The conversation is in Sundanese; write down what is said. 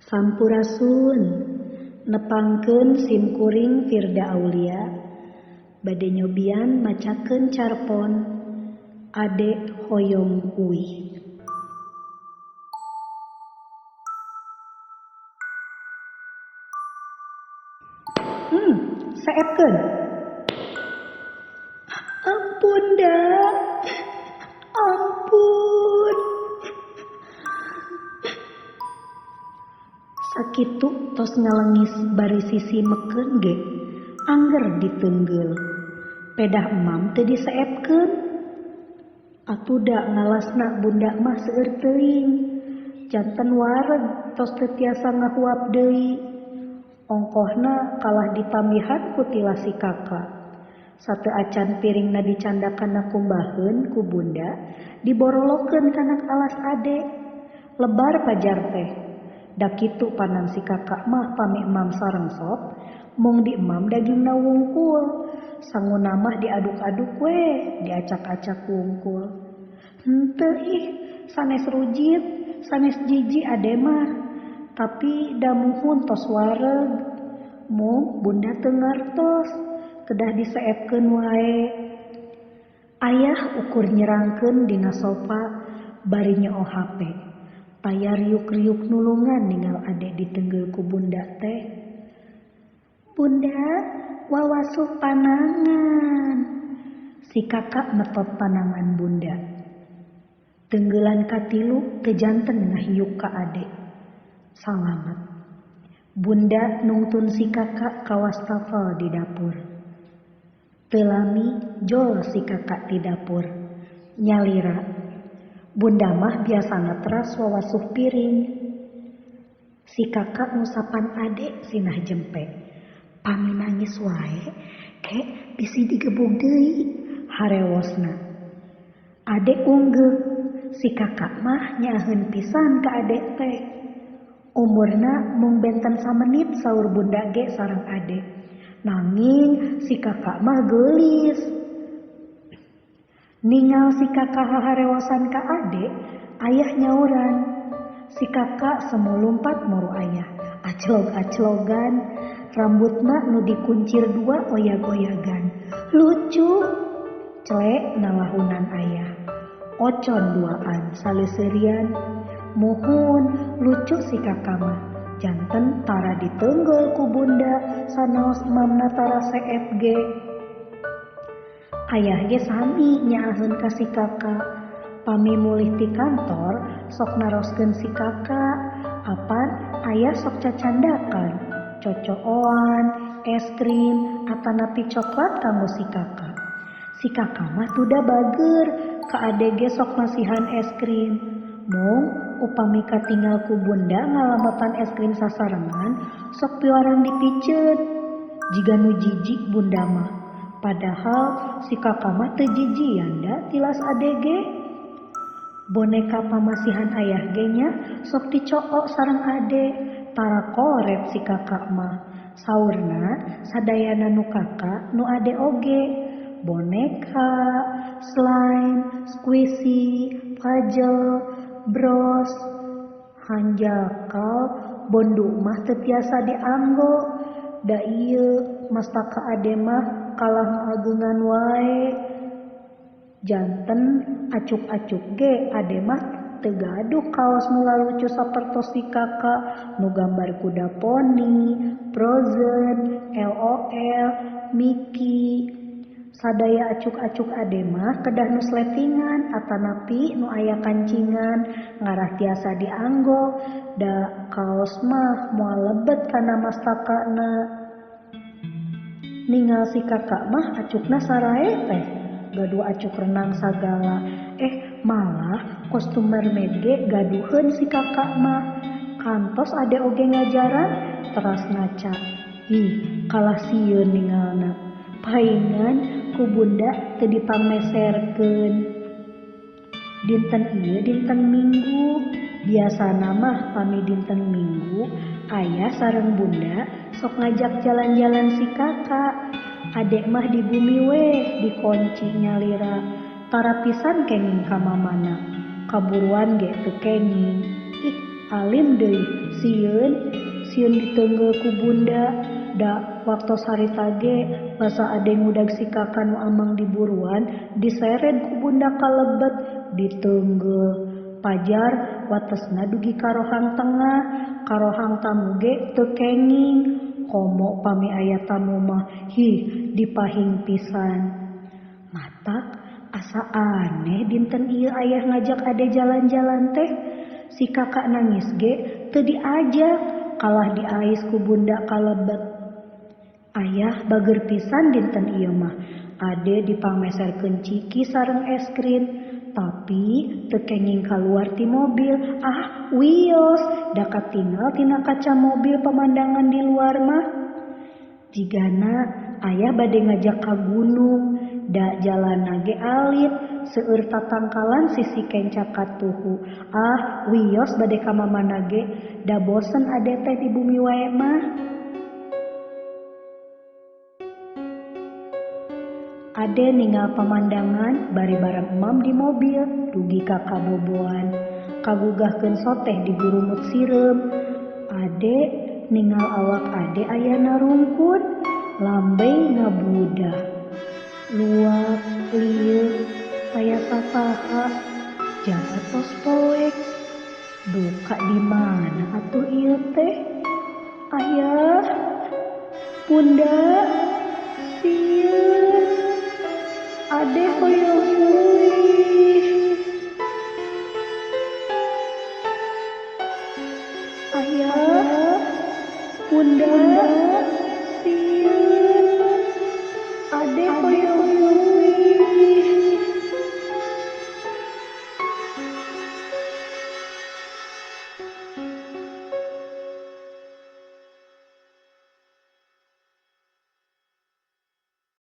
Sampurasun, nepangkeun sim kuring Firda Aulia bade nyobian macakeun carpon Ade Hoyong Uih. Seepkeun. Ampun da. Ampun. Sakitu tos ngalengis bari sisi meken ge angger diteunggel. Pedah emam teu diseepkeun. Atuda ngalasna bunda mah seueur teuing. Janten wareg tos teu tiasa ngahuap deui. Ongkohna kalah ditambihan ku tilas si kakak. Sateu acan piringna dicandak kana kumbaheun ku bunda, diborolokeun kana alas ade. Lebar pajar teh. Da kitu panan si kakak mah pami emam sareng sop, mung di emam dagingna wungkul. Sanguna mah diaduk-aduk we, diacak-acak wungkul. Henteu ih, sanes rujit, sanes jiji ade mah. Tapi da muhun tos wareg. Mung bunda teu ngartos, kedah diseepkeun wae. Ayah ukur nyerangkeun dina sofa bari nyoo HP. Taya riuk-riuk nulungan ningal ade ditenggel ku bunda teh. Bunda, wawasuh panangan. Si kakak metot panangan bunda. Tenggelan katilu teu janten ngahiuk ka ade. Salamet. Bunda nungtun si kakak ka wastafel di dapur. Teu lami jol si kakak di dapur. Nyalira. Bunda mah biasana teras wawasuh piring. Si kakak ngusapan ade sinah jempe. Pami nangis wae, ke bisi digebug deui harewosna. Ade unggeuk, si kakak mah nyaaheun pisan ka ade teh. Umurna mung benten samenit saur bunda ge sareng ade. Nanging si kakak mah geulis. Ningal si kakak haharewosan ka ade, ayah nyauran. Si kakak semu lumpat muru ayah, aclog-aclogan, rambutna nu dikuncir dua oyag-oyagan. Lucu, celek nalahunan ayah. Ocon duaan saleseurian. Muhun lucu si kakak mah. Janten tara ditenggel ku bunda sanaos emamna tara seep ge. Ayah ge sami nyaaheun ka si kakak. Pami mulih ti kantor sok naroskeun si kakak. Apan ayah sok cacandakan, cocooan, es krim, atanapi coklat kanggo si kakak. Si kakak mah tuda bager, ka ade ge sok masihan es krim. Mung upami katinggal ku bunda ngalamotan es krim sasarengan, sok piwarang dipiceun. Jiga nu jijik bunda mah. Padahal si kakak mah teu jijian da tilas ade ge. Boneka pamasihan ayah ge nya sok dicook sareng ade, tara korep si kakak mah. Saurna sadayana nu kakak nu ade oge. Boneka, slime, squishy, puzzle, bros, hanjakal, bondu mah teu tiasa dianggo. Da ieu mastaka ade mah kalah ngaageungan wae. Janten acuk-acuk ge ade mah teu gaduh kaos nu lalucu sapertos si kakak nu gambar kuda poni, Frozen, LOL, Mickey. Sadaya acuk-acuk ade mah kedah nu sletingan atanapi nu aya kancingan ngarah tiasa dianggo. Da kaos mah moal lebet kana mastakana. Ningal si kakak mah acukna sarae teh, gaduh acuk renang sagala. Malah kostum mermaid ge gaduheun si kakak mah. Kantos ade oge ngajaran teras ngaca. Ih, kalah sieun ningalna. Paingan ku bunda teu dipangmeserkeun. Dinten ieu dinten Minggu. Biasana mah pami dinten Minggu ayah sareng bunda sok ngajak jalan-jalan si kakak. Adek mah di bumi weh dikunci nyalira. Tara pisan kenging ka mamana. Kaburuan ge teu kenging. Ih, Alim deui sieun sieun diteunggel ku bunda. Da waktos harita ge basa ade ngudag si kakak nu amang di buruan diseret ku bunda ka lebet diteunggel. Pajar watesna dugi ka rohang tengah, karohang tamu ge teu kenging. Komo pami aya tamu mah hih dipahing pisan. Matak asa aneh dinten ieu ayah ngajak ade jalan-jalan teh. Si kakak nangis ge teu diajak, kalah diais ku bunda ka lebet. Ayah bager pisan dinten ieu mah. Ade dipangmeserkeun ciki sareng es krim, tapi teu kenging kaluar ti mobil. Ah, wios, da katingal tina kaca mobil pemandangan di luar mah. Jigana ayah bade ngajak ka gunung, da jalanna ge alit, seueur tatangkalan sisi kenca katuhu. Ah, wios bade ka mamana ge, da bosen ade teh di bumi wae mah. Ade ningal pamandangan bari bareng emam di mobil dugi ka kaboboan. Kagugahkeun soteh di gurumut sireum. Ade ningal awak ade ayana rungkun, lambe ngabudah. Luak lieu aya sasaha jaga tos poek. Duka di mana atuh ieu teh? Ayah, bunda, sieun. Ade hoyong mulih. Ayah, bunda, sieun. Ade hoyong